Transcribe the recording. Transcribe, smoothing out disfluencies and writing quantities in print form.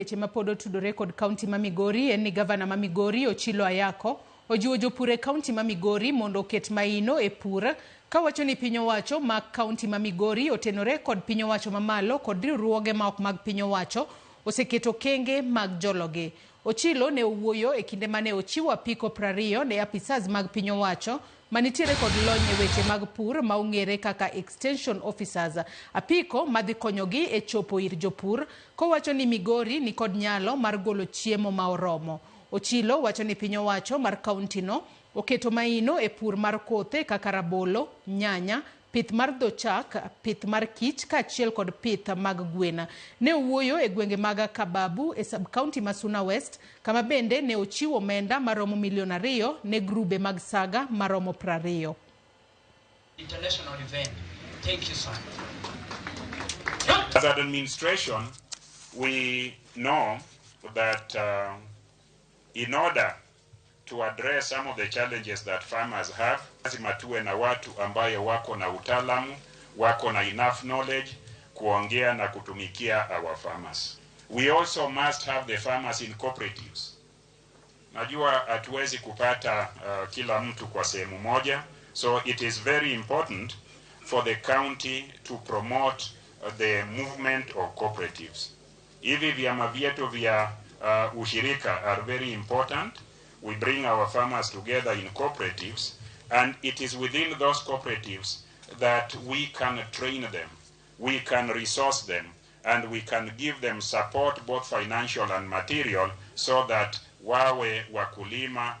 Weche mapod otudore kod kaunti ma Migori en ni gavana ma Migori Ochilo Ayako ojiwo jopur e kaunti ma Migori mondo oket maino e pur kawacho ni piny owacho ma kaunti ma Migori otenore kod piny owacho mamalo kod riwruoge ma ok mag piny owacho oseketo okenge mag jologi. Ochilo ne owuoyo e kinde mane ochiwo apiko 20 ne apisas mag piny owacho manitiere kod lony e weche mag pur ma ong'ere kaka extension officers. Apiko madhi konyogi e chopo ir jopur kowacho ni Migori nikod nyalo mar golo chiemo ma oromo. Ochilo wacho ni piny owacho mar kaunti no oketo maino e pur mar kothe kaka rabolo, nyanya, pith mar dho chak, pith mar kich kaachiel kod pith mag gwen. Ne owuoyo e gwenge mag Kababu e sub-county ma Suna West kama bende ne ochiwo omenda maromo milion 2 ne grube mag saga maromo 20. International event. Thank you, sir. As an administration, we know that in order to address some of the challenges that farmers have, lazima tuwe na watu ambayo wako na utaalamu, wako na enough knowledge kuongea na kutumikia our farmers. We also must have the farmers in cooperatives. Najua hatuwezi kupata kila mtu kwa sehemu moja, so it is very important for the county to promote the movement of cooperatives. Hivi vyama vyetu vya ushirika are very important. We bring our farmers together in cooperatives, and it is within those cooperatives that we can train them, we can resource them, and we can give them support, both financial and material, so that wawe wakulima.